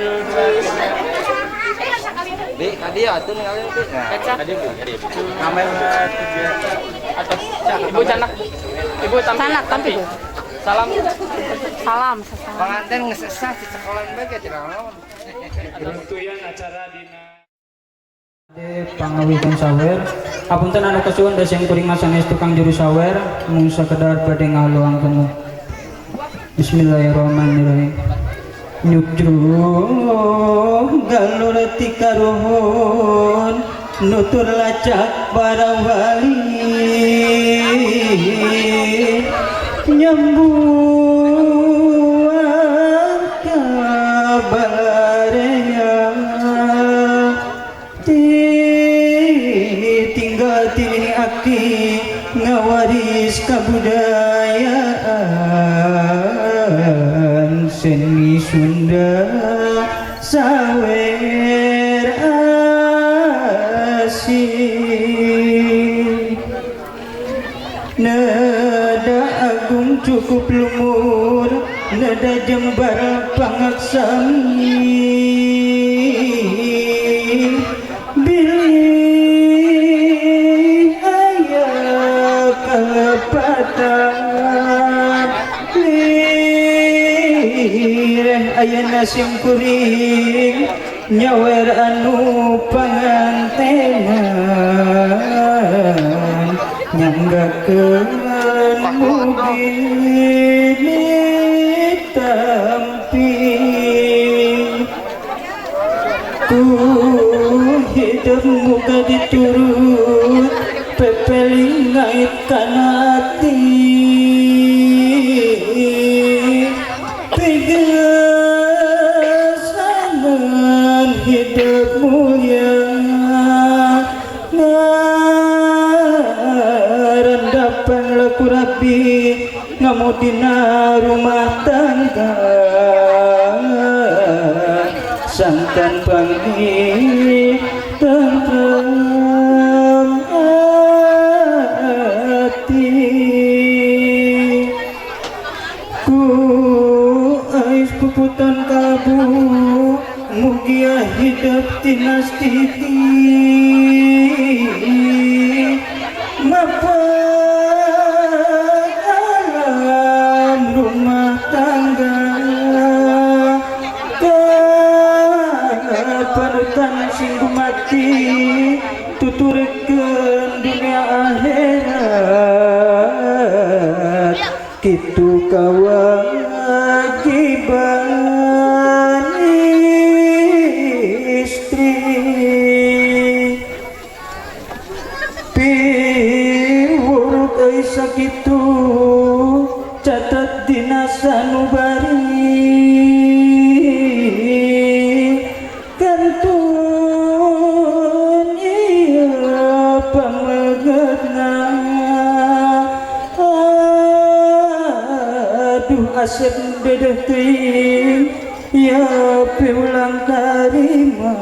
1, 2, 3. Bi, tadi ya atuh ningali Bi. Kaca. Tadi Bu, tadi. Kamera 3 atas. Ibu canak. Ibu tampi. Canak, tampi, Bu. Salam. Salam, salam. Panganten geus sesah di sekolah bae ge cenah naon. Runtuyan acara dina Pangawitan sawer. Apunten anu kasuhun, da sim kuring mah sanes tukang juru sawer, mung sakedar bade ngaluangkeun. Bismillahirrahmanirrahim. Nyukcruk galur ti karuhun, nutur lacak para wali, nyambuang kabareya ti tinggal tini aki ngawaris kabudayaan seni Sunda sawer asih. Nada agung cukup lumur, nada jembar pangaksami, bilih aya kalepatan lireh ayana sim kuring nyawer anu pangantenan nyanggakeun mugi ditampi ku hidup muga diturut pepeling ngait kana ati pigesanan hidup mulia ngarendapan laku rapi ngamudina rumah tangga santan panggih tentrem hati ku ais puputan kalbu mugia hidup tinastiti mapan alam rumah tangga kapanutan sing mati tuturkeun dunia akhirat kitu kewajiban istri piwuruk euy sakitu catet dina sanubari kantun ieu pamegetna. Aduh asep dedeh teuing ya piulang tarima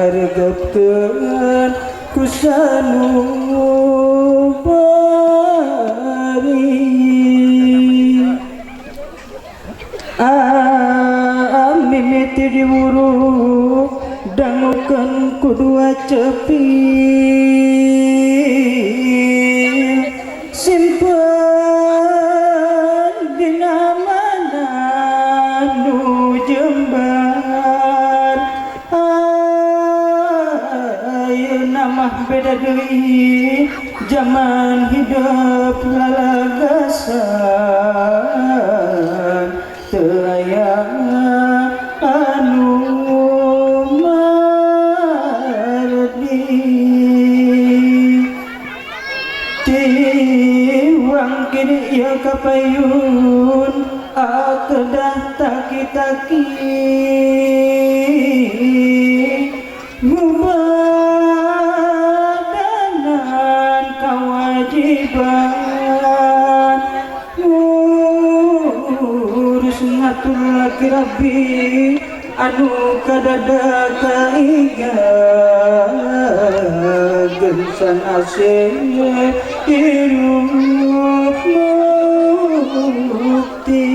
regepkeun ku sanubari. Mimiti diwuruk dangukeun ku dua cepil simpen dina mana nu jembar ayeuna mah beda deui zaman hidup lalagasan teu aya anu mardi tiwang kini ieu kapayun akedah taki-taki ngubadanan kawajiban ngurus ngatur laki rabbi anu kadada kaiga gensan asih hirup mukti.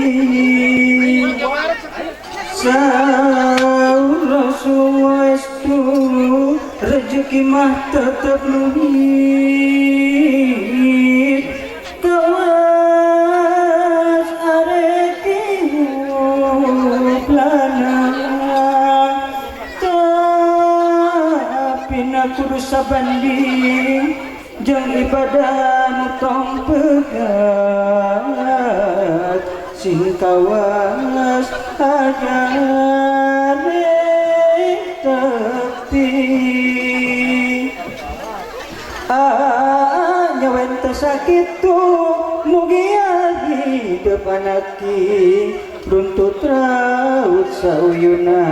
Saur Rasulullah estu rezeki mah tetep nuhit kawas arek lana tapi na kudu sabanding jeung ibadah nu tong pegat sing kawas ajare tepi nyawen teu sakitu mugia hidup anaki runtut raut sauyuna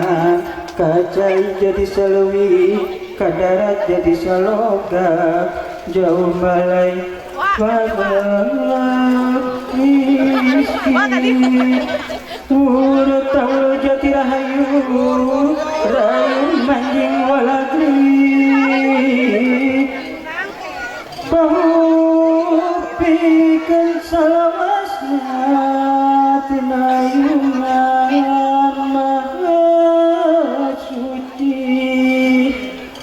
kacai jadi salewi kadarat jadi saloga jauh balai bagalak miskin urut tahu jati rahayu rayu manjing walagri pikeun salawasna tinayungan maha suci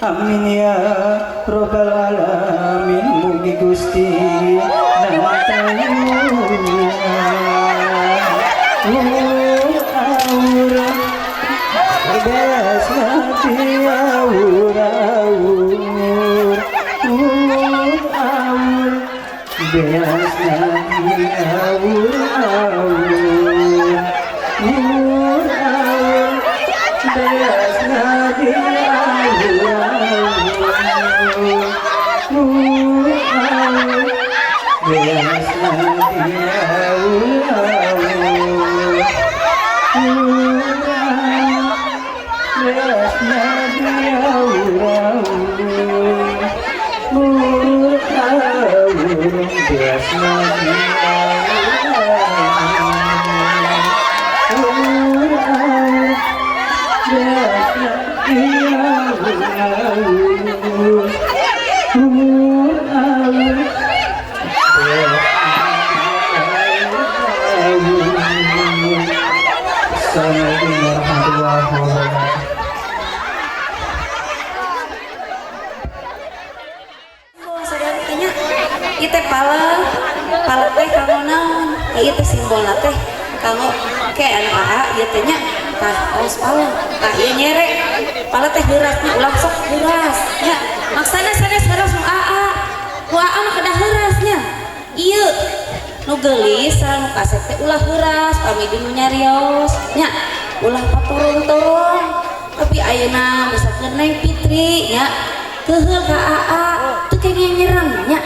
amin ya robbal alamin mugi Gusti Assalamualaikum warahmatullahi wabarakatuh. Saudara ieu teh pala, pala teh kanggo naon? Ieu teh simbolna teh kanggo ke anu aa ieu teh nya tah aos pala. Tah ieu nyere. Pala teh heuras nya ulah sok heuras nya. Maksana sanes heuras nu aa. Nu aa mah kedah heuras nya. Ieu nu geulis sareng nu kasep teh ulah heuras pami di nu nyarios nya. Ulah paturung-turung. Tapi ayeuna misalkeun Neng Fitri nya keuheul ka aa teu kenging nyerang nya.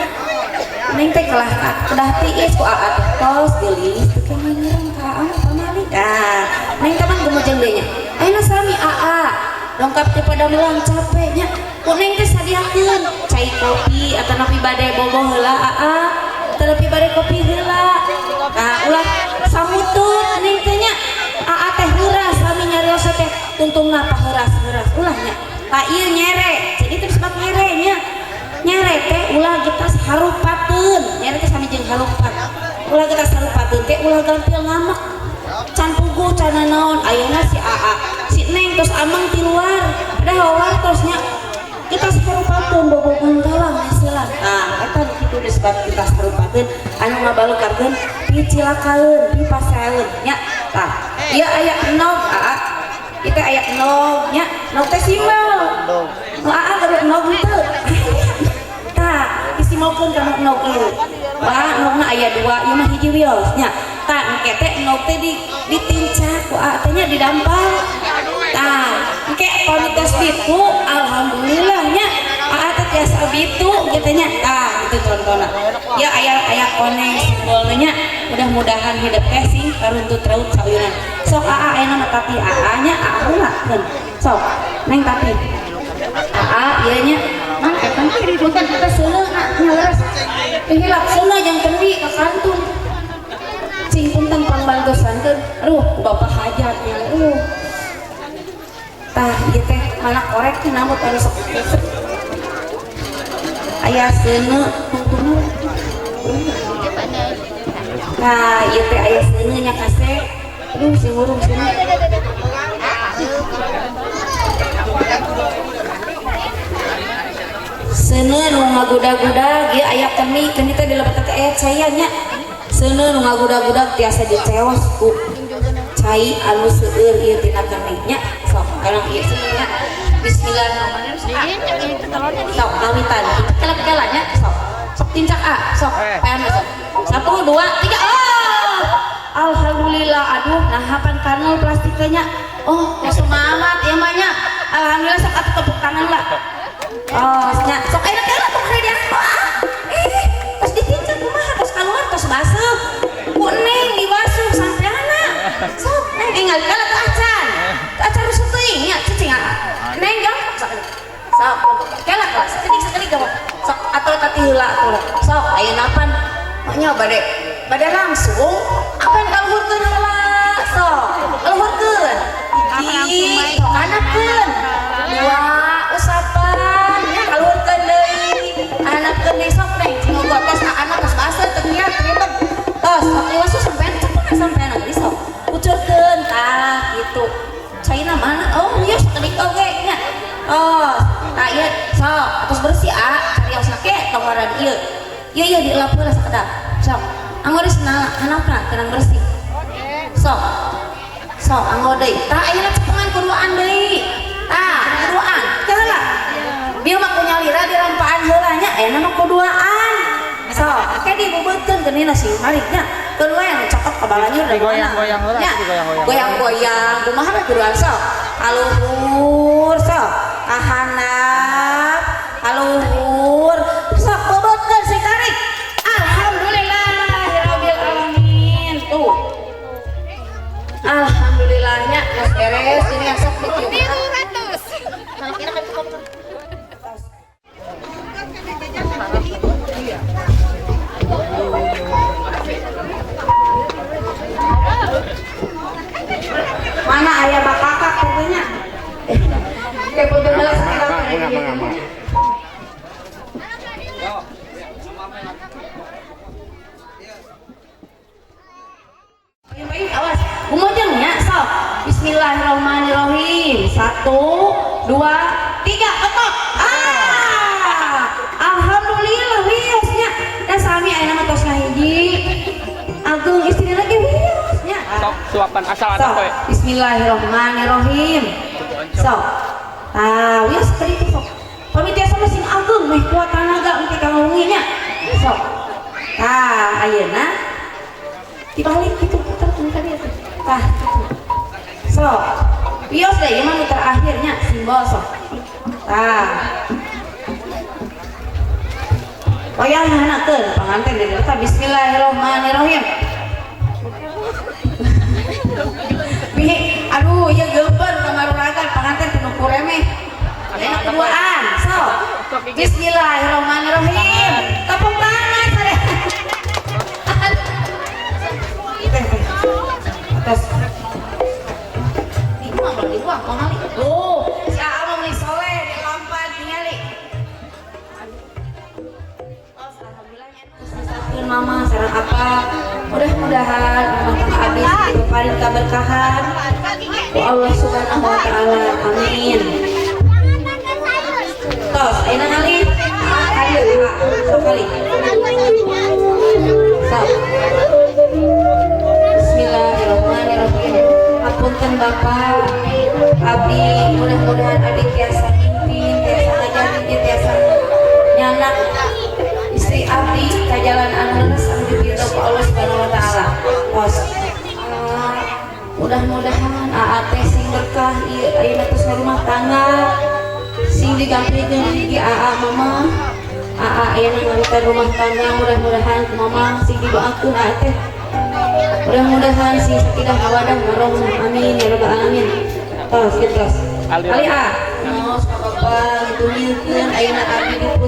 Neng teh kelah kedah tiis ku aa teh tos geulis teu kenging nyerang ka aa pamali. Nah, Neng teh mah gemejeng deui nya. Ayeuna sami aa lengkap teh pada melang capek nya. Ku Neng teh sadiakeun cai kopi atanapi bade bobo heula aa. Tetapi bade kopi heula. Nah, ulah samutut Neng teh nya. Aa teh heuras sami nyarios teh untungna paheuras-heuras ulah nya. Tah ieu nyere. Jadi teh disebut nyere nya. Nyere teh ulah getas harupateun. Nyere teh sami jeung harupat. Ulah getas harupateun teh ulah gampil ngamek. Can puguh can naon ayeuna si aa si Neng tos ameng ti luar. Padahal wartos nya getas harupateun bobogan kalang hasilan. Nah, eta kitu disebut getas harupateun anu ngabalukarkeun picilakaeun, pipasaeun nya. Tah, ieu aya enog aa. Ieu teh aya enog nya. Enog teh simbol. Nu aa gaduh enog henteu. Tah, disimbolkeun kana enog ieu. Wah, enogna aya dua, ieu mah hiji wios nya. Tah, engke teh enog teh ditincak ku aa teh nya didampal. Tah, engke pami tos bitu, alhamdulillah nya. Aa teh tiasa bitu kitu nya. Tah, itu contohna. Ya aya koneng simbolna nya. Mudah-mudahan hidup teh sing karuntut raut sauyunan. Sok aa ayeuna mah tapi aa nya aa heulakeun. Sok, Neng tapi aa ieu nya mang eta punten eta seuneu nya leres. Hilap seuneu jeung kendi ka kantun. Cing punten pangbantosankeun. Aduh, bapak hajat nya. Aduh. Tah ieu teh mana korek teh nambut anu sok. Aya seuneu tungtungna. Nah, ieu teh aya seuneu nya kasep. Aduh, sing hurung seuneu. Seuneu nu ngagudag-gudag ieu aya keni, keni teh dilebet teh aya cai nya. Seuneu nu ngagudag-gudag tiasa diceos ku cai anu seueur ieu tina keni nya. Sok kadang ieu seuneu nya. Bismillahirrahmanirrahim. Sok kawitan. Kelep-kela nya sok. Sok tincak ah, sok. Payana sok. 1 2 3. Oh! Alhamdulillah, aduh nah hapan kanul plastiknya. Oh, semangat ya mah nya. Alhamdulillah sok atuh tepuk tangan lah. Oh, nya sok ayeuna teh lah tong dia. Tos ditincak kumaha tos kaluar tos basuh. Ku neng dibasuh sampeana. Sok neng enggal kala teu acan. Teu acan rusuh teuing nya cicing. Neng gampang sok. Sok kela lah sakedik-sakedik gampang. Sok atuh tati heula atuh. Sok ayeuna pan nya bade langsung apan kaluhurkeun heula. Sok kaluhurkeun. Hiji, sok anakkeun. Dua, usapan nya kaluhurkeun deui. Anakkeun deui sok neng cing tos anak tos baseuh teu niat ribet. Tos sok liwasuh sampean cepet sampean geus sok. Kucurkeun tah kitu. Caina mana? Oh, ieu sakedik oge nya. Oh, tah ieu sok tos bersih ah, cariosna ke tong waran ieu. Ieu ieu dilap heula sakedap. Sok. Anggo geus hanapna tenang bersih. Sok. Sok anggo deui. Tah ayeuna cepengan kuduaan deui. Tah, kuduaan. Teh heula. Bieu mah ku nyalira dirampaan heula nya, ayeuna mah kuduaan. Sok, ke dibubeutkeun geunina sing balik nya. Keun we anu cokot ka balanyur da Digoyang-goyang heula, digoyang-goyang. Goyang-goyang kumaha we kuduaan sok. Kaluhur sok, ka handap, kaluhur. Sok beubeutkeun sing tarik. Alhamdulillahirabbil alamin. Tuh. Alhamdulillahnya geus beres ini sok ditiup. 300. Mana ayah bakakak pokoknya. Kayak bener sekarang. Baik, awas. Kumojengnya sok. Bismillahirrahmanirrahim. 1 2 3 ketok. Ah! Alhamdulillah wiosnya. Da sami ayeuna mah tos ngahiji. Agung istri lagi wiosnya. Sok suapan asal anak kowe. Bismillahirrahmanirrahim. Sok. Tah, wios tadi tuh sok. Pami tiasa mah sing agung meh kuat tanaga engke ka wengi nya. Sok. Tah, ayeuna dibalik gitu putar tadi tuh. Tah. Sok. Wios deh ieu mah nu terakhirnya simbol sok. Tah. Wayang hanakeun panganten deui tah bismillahirrahmanirrahim. Bihi, aduh ieu geupeun kamaruragan panganten penuh kuremeh. Ayeuna keduaan, sok. Bismillahirrahmanirrahim. Tepuk tangan sadaya. Atas. Dibuang, dibuang, kongali. Tuh, si Aa mah meuni soleh, dilompat tingali. Oh, alhamdulillah nya misalkeun mama sareng apa. Mudah-mudahan rumah tangga abdi dipaparin kaberkahan ku Allah Subhanahu wa taala. Amin. Tos, ayeuna ngalih. Kali, sok kali. Sok. Bismillahirrahmanirrahim. Apunten Bapak, abdi mudah-mudahan abdi tiasa mimpin, tiasa ngajar, tiasa nyanak istri abdi ka jalan anu leres anu diridho ku Allah Subhanahu wa taala. Tos. Mudah-mudahan aa teh sing berkah ieu ayeuna tos rumah tangga sing digampilkeun gigi aa mama. Aa ayeuna ngawitan rumah tangga mudah-mudahan mama sing didoakeun aa teh. Mudah-mudahan sing sakinah mawadah warahmah. Amin ya rabbal alamin. Tos kitu tos. Ali ah. Tos ka Bapak gitu ayeuna abdi dipun